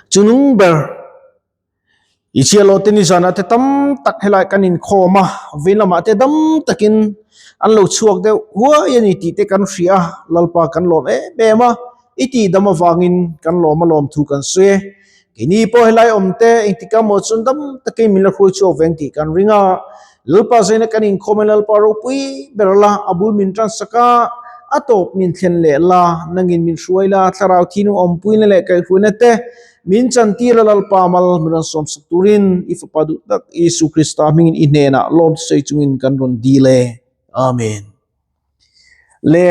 Chunung ber i chhiat loh te nizanah te tam tak helai kan inkhawm a, vei lamah te dam takin an lo chhuak deuh huai a ni tih te kan hria a, Lalpa kan lawm em em a, i tih dam avangin kan lawm a lawm thu kan sawi e. Keini pawh helai awm te engtik emaw chuan dam takin min la hruai chhuak veng tih kan ring a, Lalpa zaina kan inkhawm a Lalpa ropui ber la, a bul min tansak a, a tawp min thlen leh la, nangin min hruai la, thlarau thinung awmpuina leh kaihhruaina te min chantir a Lalpa mal min rawn sawmsak turin i fapa duh tak Isu Krista hmingin i hnenah lawm sawi chungin kan rawn dil e. Amen. Le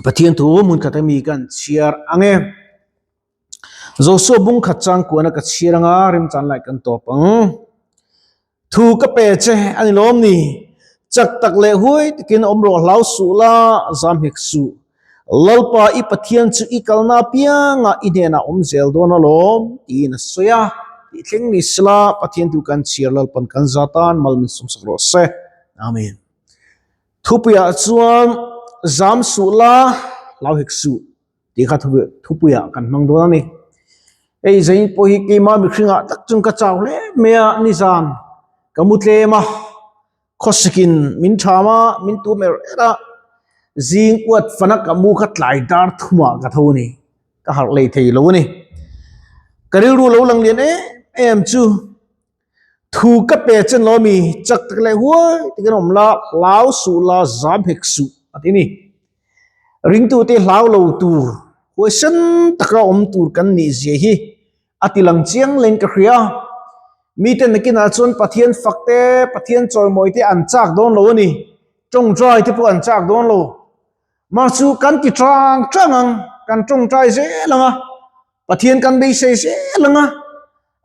Pathian thu hmun khat ami kan chhiar ang e. Joshua bung khat chang kuana ka chhiar anga remchan lai kan tawp ang. Thu ka pe che a ni lawm ni. Chak tak leh huai takin awm rawh hlau suh la, zam hek suh. Lalpa i Pathian chu i kalna apianga i hnenah awm zel dawn alawm tiin a sawi a. Tih thleng ni sela Pathian thu kan chhiar Lalpan kan za tan mal min sawmsak rawh se. Amen. Thupuiah chuan zam suh la, hlau hek suh. Tih kha thupuiah kan hmang dawn a ni. Hei zain pawh hi keimah mihringah tak chuan ka chau hle mai a, nizan ka mu tlem a, khawsikin min tham a, min tum er er a, zing uat fana ka mu kha tlai dar thumah ka tho a ni, ka harh lei thei lo a ni. Ka rilru lo lang lian em em chu Thu ka pe chen lo mi chak tak leh huai takin awm la, hlau suh la, zam hek suh a ti ni. Ringtute hlau lo tur, huaisen taka awm tur kan nih zia hi a ti lang chiang leng ka hria. Mite nakinah chuan Pathian fak te, Pathian chawimawi te an chak dawn lo a ni. Tawngtai te pawh an chak dawn lo. Mah chu kan ti tang tang ang, kan tawngtai zel ang a. Pathian kan beisei zel ang a,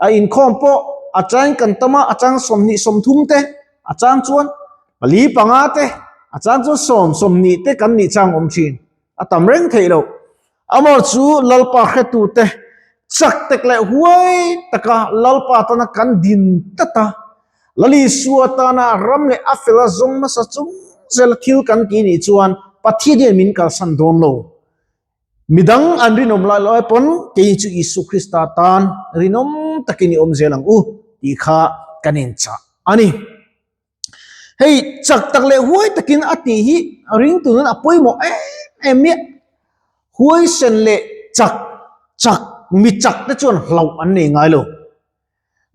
a inkhawm pawh a chang kan tam a, a chang 20 30 te, a chang chuan pali panga te, a chang chuan sawm 20 te kan nih chang awm thin, a tam reng theih loh. Amah chu Lalpa hretute chak tek leh huai taka Lalpa tana kan din tlat a, Lal Isua tana ram leh a fel a zawng hmasa chung zela thil kan tih nih chuan Pathian hian min kalsan dawn lo. Midang an rinawm lai lai pawn kei chu Isu Krista tan rinawm takin i awm zel ang u tih kha kan inchah a ni. Hei chak tak leh huai takin a tih hi ringtu nan a pawimawh em em miah. Huaisen leh chak chak mi chak te chuan hlauh an nei ngai lo.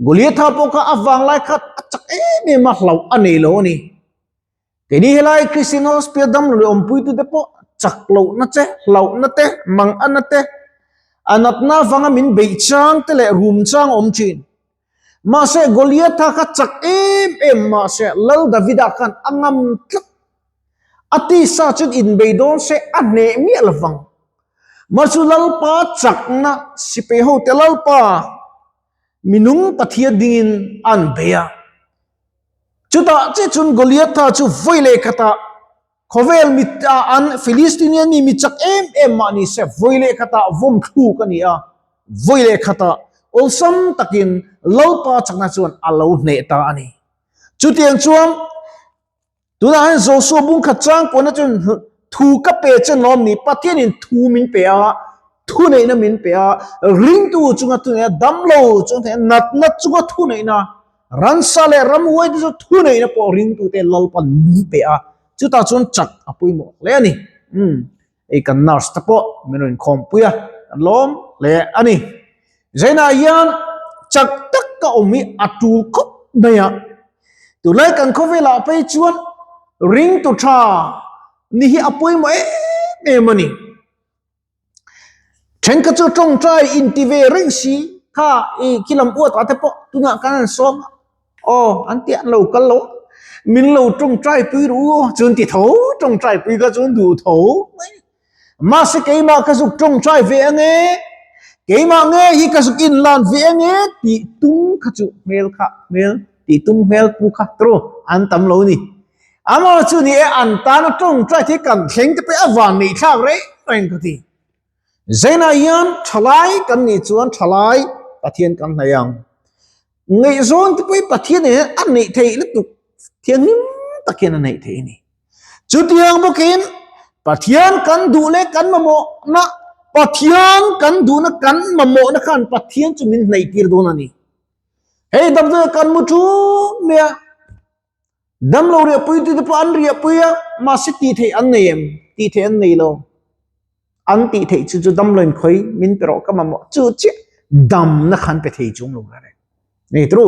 Goliatha pawh kha a vanglai khat a chak em em a hlauh a nei lo a ni. Keini helai Christian Hospital damlo leh awmpuitute pawh chak lohna che, hlauhna te, manganna te, a natna avanga min beih chang te leh rum chang a awm thin. Mahse Goliatha kha chak em em mahse Lal Davida khan a ngam tlat. A tisa chuan inbei dawn se a hneh miah lovang. Mahse Lalpa chakna sipai hote Lalpa minung Pathian dingin an bei a. Chutah che chuan Goliatha chu vawi leh khatah khawvel mit ah an Philistinian mi mi chak em em mah ni se vawi leh khatah vawm thluk a ni a, vawi leh khatah awlsam takin Lalpa chakna chuan a lo hneh ta a ni. Chutiang chuan Tunah hian Joshua bung khat chang kuahna chuan thu ka pe che lawm ni, Pathianin thu min pe a, thu neihna min pe a, ringtu chunga thu neihna, damlo chunga thu neihna, natna chunga thu neihna, ransa leh ramhuai te chu thu neihna pawh ringtute Lalpan min pe a, chutah chuan chak a pawimawh hle a ni. Umm, hei kan nurse te pawh min rawn inkhawmpui a, kan lawm hle a ni. Zainah hian chak tak ka awm hi a tul khawp mai a, tunlai kan khawvelah phei chuan ringtu tha ni hi a pawimawh em em a ni. Thenkhat chu tawngtai inti ve reng si kha i khilam uat ah te pawh tunah khan an sawm a, aw an ti an lo kal lo a, min lo tawngtai pui ru aw chu an ti tho, tawngtai pui kha chu an duh tho mai. Mahse keimah ka zuk tawngtai ve ange, keimah nge hi ka zuk inlan ve ange tih tum kha chu hmel kha hmel tih tum hmel pu kha tru an tam lo ni. Amaw chu ni e an tana tawngtai thei kan thleng te pawh a van neih thlak reng reng ka ti. Zainah hian thalai kan nih chuan thalai Pathian kan hnaih ang. Ngaihzawn te pawh hi Pathian hian a neih theih lutuk thianghlim tak hian a neih theih a ni. Chutiang bawkin Pathian kan duh leh kan mamawhna, Pathian kan duhna kan mamawhna khan Pathian chu min hnaih tir dawn a ni. Hei damdawi kan mu ṭum mai a, damlo riahpui tute pawh an riahpui a, mahse tih theih an nei em? Tih theih an nei lo. An tih theih chu chu damlo inkhawi min pe rawh ka mamawh chu chiah damna khan pe thei chung lo la reng. Nei tru.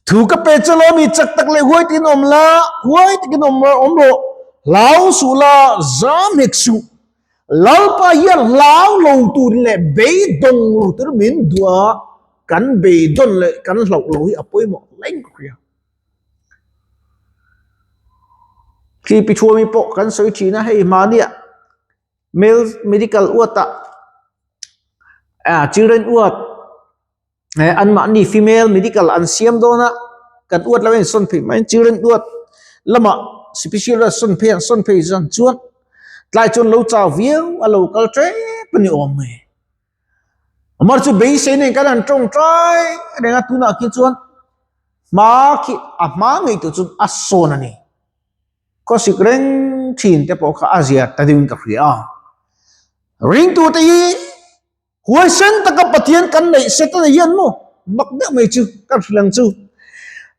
Thu ka pe chu lo mi chak tak leh huai takin awm la, huai takin awm awm rawh. Hlau suh la, zam hek suh. Lalpa hian hlau lo tur leh beidawng lo tur min duh a, kan beidawn leh kan hlauh lo hi a pawimawh hleng ka hria. Khi pi thuami pawh kan sawi thin a, hei hmahniah male medical ward ah ah children ward eh anmahni female medical an siam dawn a kan uat lo a insawn phei mai children uat lamah special a sawn phei an sawn phei zan chuan tlai chuan lo chau viau a lo kal tep a ni awm mai amar chu beisei nen kan han tawngtai reng a tunah khi chuan hma khi a hma ngei tur chu a sawn a ni khawsik reng thin te pawh kha a zia ta deuhin ka hria a ringtute hi. Huaisen taka Pathian kan neih Setana hian maw mak deuh mai chu kan hrilh ang chu.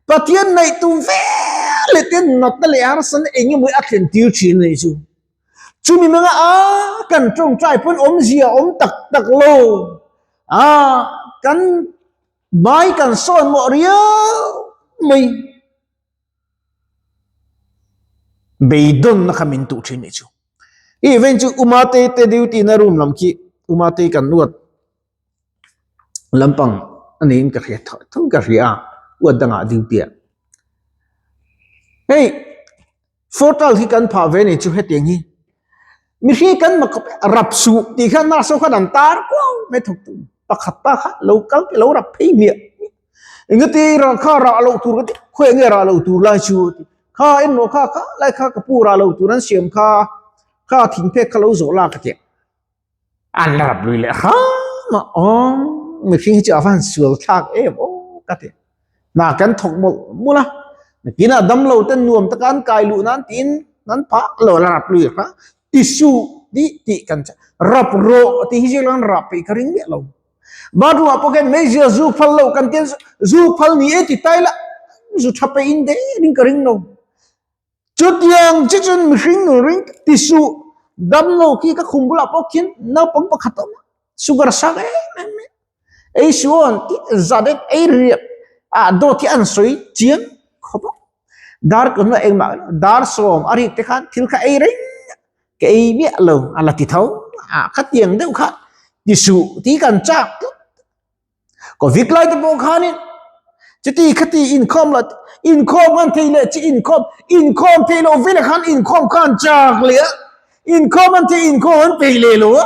Pathian neih tum vel leh te natna leh harsatna eng emaw a thlen tir thin a nih chu. Chumi hmanga a kan tawngtai pawn awmzia awm tak tak lo a kan hmai kan sawn mawh riau mai. Beidawnna kha min tuh thin nih chu. I event chu Umate te duty na room lam khi Umate kan uat lampang a niin ka hria tho tho ka hria a uat dangah duty ah. Hei fortal hi kan phah ve nih chu hetiang hi mihring kan mak khawp e rap suh tih khan nurse ho khan an tar kuau mai thawk tu pakhat pa kha lo kal lo rap phei hmiah. Engati rah kha rah loh tur ka ti, khawi nge rah loh tur lai chu a ti. Kha en rawh kha kha lai kha ka pu rah loh tur an siam kha, kha thingphek kha lo zawh lak a ti a. An la rap lui leh hram a, awm mihring hi chu a van sual thlak em aw ka ti. Hna kan thawk mawlh mawlh a, nakinah damlo ten nuam taka an kai luh nan tiin an phah lo la rap lui hram. Tisuh tih tih kan chah, rap rawh tih hi zirlai an rah peih ka ring miah lo. Bathroom ah pawh khian meizial zu phal lo kan tian zu phal ni e ti tai la zu tha pe in de ring ka ring lo. Chutiang chi chuan mihring nun ring ti suh dam lo khi ka khum bulah pawh khian naupang pakhat a awm a sugar sang em em mai ei suh aw an ti zat em ei riak ah dawt hi an sawi chiang khawp a dar ka hnuaiah engmah dar sawm a rik te khan thil kha ei reng ka ei miah lo a la ti tho a khatiang deuh kha ti suh tih kan chak tlat covid lai te pawh khanin chuti khati inkhawm la inkhawm khan thei leh chi inkhawm inkhawm thei lo vela khan inkhawm khan chak leh a inkhawm an thei inkhawm an peih leh lo a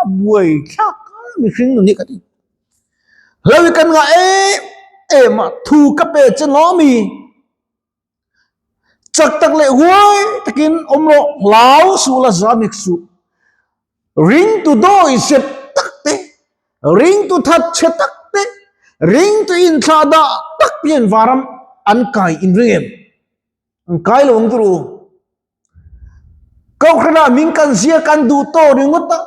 a buai thlak mihring nun hi ka ti hlo hi kan ngah em em a thu ka pe che lawmi. Chak tak leh huai takin awm rawh, hlau suh la zamik suh. Ringtu dawi sep tak te, ringtu that chhe tak te, ringtu inthlah dah tak te hian varam an kai in ring em? An kai lo ang turu. Kohhranah min kan zia kan duh tawh ringawt a,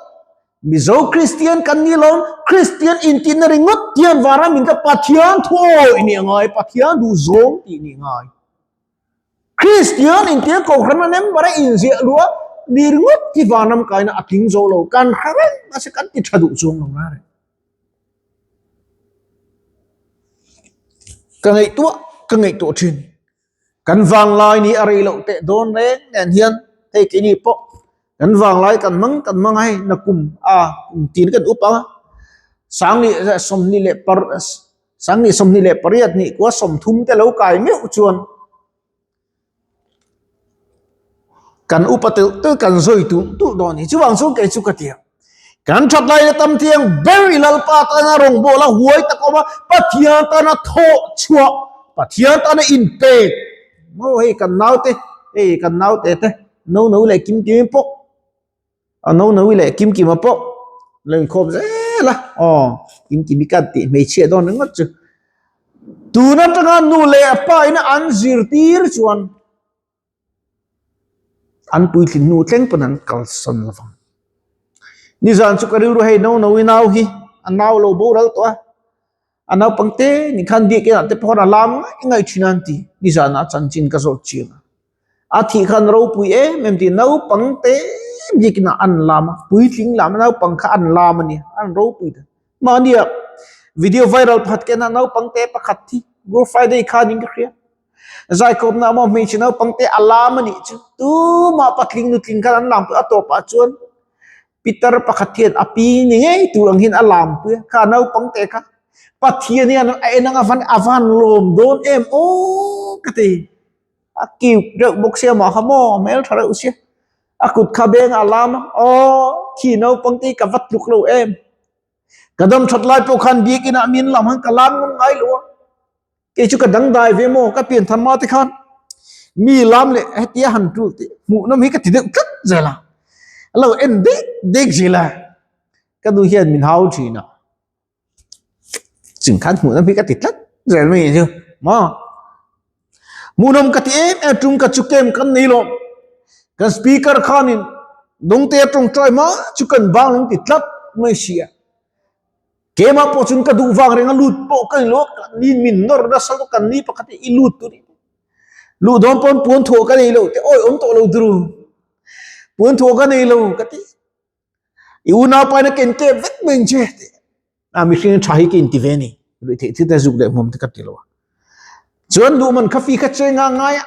Mizo Kristian kan ni lo, Kristian intihna ringawt hian vara min ka Pathian thu awi nih a ngai, Pathian duh zawng tih nih a ngai. Kristian intia kohhrana member a inziah luh a, ni ringawt hi vanram kaina a tling zo lo, kan hre reng mahse kan ti tha duh chuang lo na reng. Ka ngaihtuah, ka ngaihtuah thin. Kan vanglai ni a rei loh teh dawn reng nen hian hei keini pawh kan vanglai kan hmang kan hmang a hei nakum a kum tin kan up ang a sangni 20 leh par sangni 28 ni kua 30 te lo kai meuh chuan Kan upa telh telh kan zawi tulh tulh dawn a ni. Chuvang chuan kei chu ka ti a, kan that laina tam thiang ber i Lalpa tana rawngbawla huai tak awm a, Pathian tana thawh chhuah, Pathian tana inpek. Maw hei kan naute, hei kan naute te no no leh kim kim pawh A no no leh kim kima pawh lo inkhawm zel a, aw kim kimi ka tih hmeichhia dawn ringawt chu. Tun atanga nu leh a pa ina an zirtir chuan an puitlin hnu thleng pawn an kalsawn lovang. Nizan chu ka rilru hei no no i nau hi a nau lo boral tawh a, a naupang te ni khan biakinn ah te pawh khan a lam ngaih ngaih thin a an ti. Nizan ah chanchin ka zawt chiang a, a thih khan ropui em em tih naupang te biakinn ah an lam a, puitling lam a naupang kha an lam a nia, an ropui ta. Mahnia video viral pakhat ken a naupang te pakhat hi Good Friday khanin ka hria. Zaikawpna maw hmeichhe naupang te a lam a nih chu tumah patling nutling khan an lam pui a tawpah chuan pitar pakhat hian a pi ni ngei tur ang hian a lam pui a kha naupang te kha Pathian hian a en anga van a van lawm dawn em aw ka ti a cute reuh bawk sia mah kha maw hmeltha reuh sia a kut kha beng a lam a aw khi naupang te hi ka va tluk lo em ka dam that lai pawh khan biakin ah min lam han ka lam ngam ngai lo a. Kei chu ka dangdai ve maw ka pian than ma te khan mi lam leh hetia han tul tih hmuh nawm hi ka ti deuh tlat zel a, a lo en dek dek zel a, ka nu hian min hau thin a, chung khan hmuh nawm hi ka ti tlat zel mai chu maw, hmuh nawm ka ti em em tum ka chu kem kan nei lo, kan speaker khanin dawngte a tawngtai hma chu kan bang lung ti tlat mai si a. Keimah pawh chuan ka duh vang reng a lut pawh ka ni lo a, ni min nawr nasa lutuk kan ni pakhat hi i lut tur i luh dawn pawn puan thuah ka nei lo te awi awm tawh lo turu puan thuah ka nei lo ka ti i unaupa in a ken kep vek mai ang che ti a mihring tha hi ka inti ve a ni ruih theih thil te zuk leh hmuam te ka ti lo a chuan duh man kha fi kha che nga ngai a.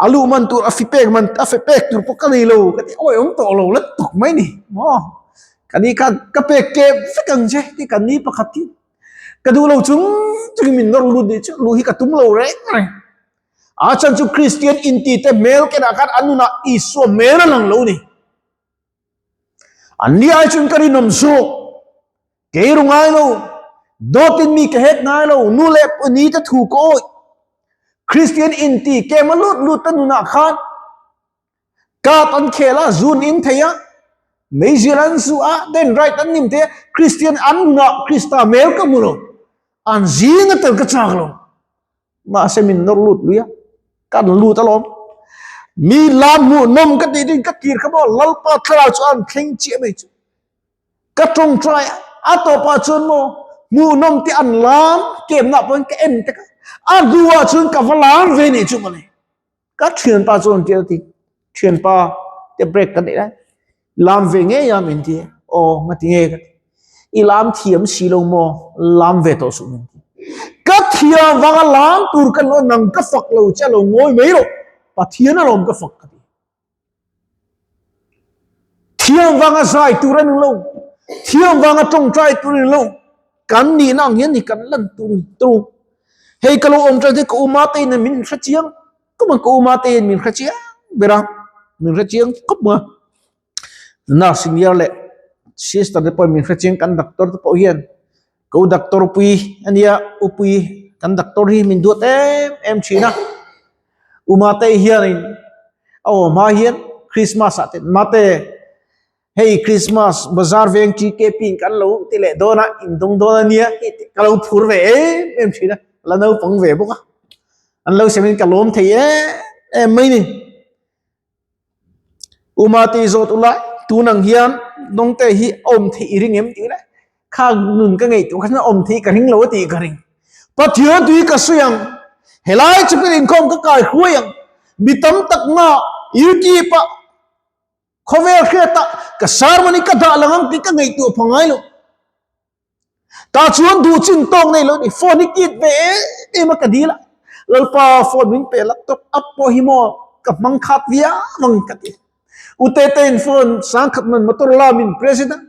A luh man tur a fi pek man a fi pek tur pawh ka nei lo ka ti awi awm tawh lo la tuk mai ni maw ka ni khan ka pek kep vek ang che ti kan ni pakhat hi ka duh lo chung chung min nawr lut nih chu luh hi ka tum lo reng reng a chan chu Kristian inti te hmel kenah khan an nunah Isua hmel a lang lo ni. An ni ai chuan ka rinawm zawk. Kei ru ngai lo. Dawtin mi ka het ngai lo. Nu leh ni te thu ka awih. Kristian inti kem a lut lut ta nunah khan card an khel a, zun in thei a, meizial an zu a, then right an nim thei a, Kristian an nunah Krista hmel ka hmu lo. An zing a tel ka chak lo. Mahse min nawr lut lui a, kan lut alawm. Mi lam hmuh nawm ka tih din ka tir kha maw Lalpa thlarau chu an thleng chiah mai chu. Ka tawngtai a, a tawpah chuan maw hmuh nawm te an lam kemna pawhin ka en tek a, a hnuah chuan ka va lam ve nih chu mawle. Ka thianpa chuan tia ti, thianpa te break ka neih lai, lam ve ngei a min ti, aw ngati nge ka ti, i lam thiam si lo maw, lam ve tawh suh min ti. Ka thiam vanga lam tur ka ni lo, nang ka fak lo che a lo ngawi mai rawh, Pathian alawm ka fak ka ti. Thiam vanga zai tur a ni lo, thiam vanga tawngtai tur a ni lo, kan nihna ang hian ni kan lan tur ni tur. Hei ka lo awm tan hi ka uma te in min hre chiang khawp a, ka uma te in min hre chiang ber a, min hre chiang khawp a. Nurse senior leh sister te pawh min hre chiang kan doctor te pawh hian Ka u doctor pui a nia, u pui kan doctor hi min duat em em thin a. U Mate hianin a awm hma hian Christmas ah te Mate hei Christmas bazar veng TKP in kan lo ti leh dawn a, in dawng dawn a nia tih te ka lo phur ve em em thin a, ka la naupang ve bawk a. An lo sem in ka lawm thei em em mai ni. Uma tih zawt ula tun ang hian Dawngte hi a awm theih i ring em tih le kha nun ka ngaihtuah kha chuan awm theih ka ring lo a tih ka ring. Pathian tui ka sawi ang, helai chu ka inkhawm ka kai hruai ang, mi tam tak nga YouTube ah khawvel hriatah ka sermon hi ka dah lang ang tih ka ngaihtuah pha ngai lo. Tah chuan duh chin tawk nei lo ni phone hi kit ve em em a ka dil a, Lalpa phone min pe laptop app pawh hi maw ka hmang khat viau ang ka ti. U Tete in phone sangkhat man motor la min president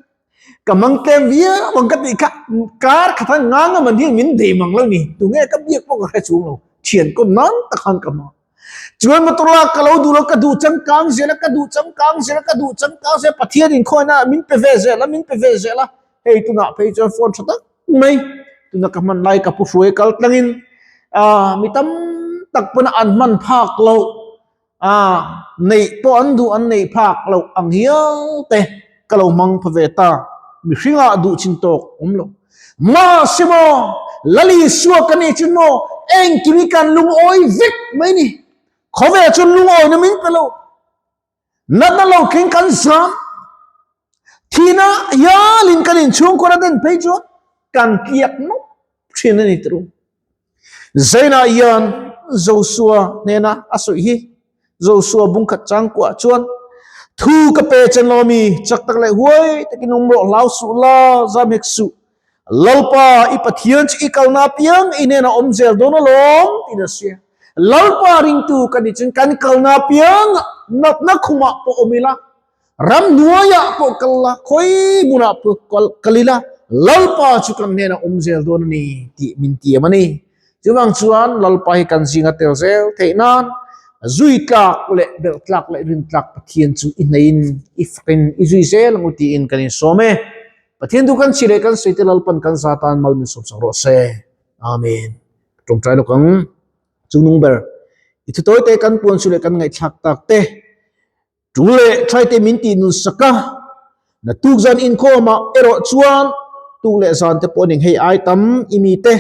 ka hmang tlem viau ang ka tih kha kar khat a ngang a man hian min dei mang lo ni tunge ka biak pawh ka hre chung lo thian kawm nan tak khan ka hmang. Chuan motor la ka lo duh lo ka duh changkang zel a ka duh changkang zel a ka duh changkang zel a Pathian inkhawina min pe ve zel a min pe ve zel a. Hei tunah phei chuan phone tha tak mai tuna ka hman lai ka pu hruai kal tlangin ah mi tam tak pawn an hman phak loh ah neih pawh an duh an neih phak loh ang hial te ka lo hmang pha ve ta mihringah duh chin tawk awm lo mahse maw Lal Isua ka nih chu maw engkim hi kan lungawi vek mai ni khawvel chuan lungawina min pe lo. Natna lo thleng kan zam. Thina hialin kan inchhungkhur a den phei chuan kan tliak nawk thin a ni tru. Zaina hian Joshua hnena a sawi hi Joshua bungkhat changkuah chuan thu ka pe chen lo mi chak tak leh huai takin awm rawh hlau suh la zam hek suh Lalpa i Pathian chu i kalna apiang i hnenah awm zel dawn alawm tiin a hria. Lalpa ringtu ka nih chuan kan kalna apiang natna khumah pawh awm ila Ramhnuaiah pawh kal la, khawi hmunah pawh kal ila, Lalpa chu kan hnenah awm zel dawn a ni tih min tiam a ni. Chuvang chuan Lalpa hi kan zinga tel zel theih nan zui tlak leh belh tlak leh rin tlak Pathian chu i hneihin i fakin i zui zel ang u tiin kan insawm e. Pathian chu kan chhi leh kan sawi te Lalpan kan za tan mal min sawm sak rawh se. Amen. Tawngtai lawk ang. Chungnung ber, i thutawi te kan puan chu leh kan ngaihthlak tak te. Ṭul leh ṭhaite min tih nun sak a, na tuk zan inkhawmah erawh chuan tuk leh zan te pawh ning hei ai tam i mite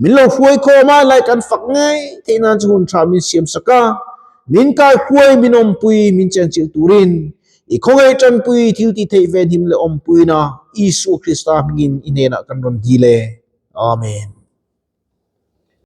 min lo hruai khawm a, lai kan fak ngei theih nan chu hun ṭha min siam sak a, min kai hruai min awmpui min chenchilh turin i khawngaih ṭanpui thil tih theih venhim leh awmpuina Isua Krista hmingin i hnenah kan rawn dil e. Amen.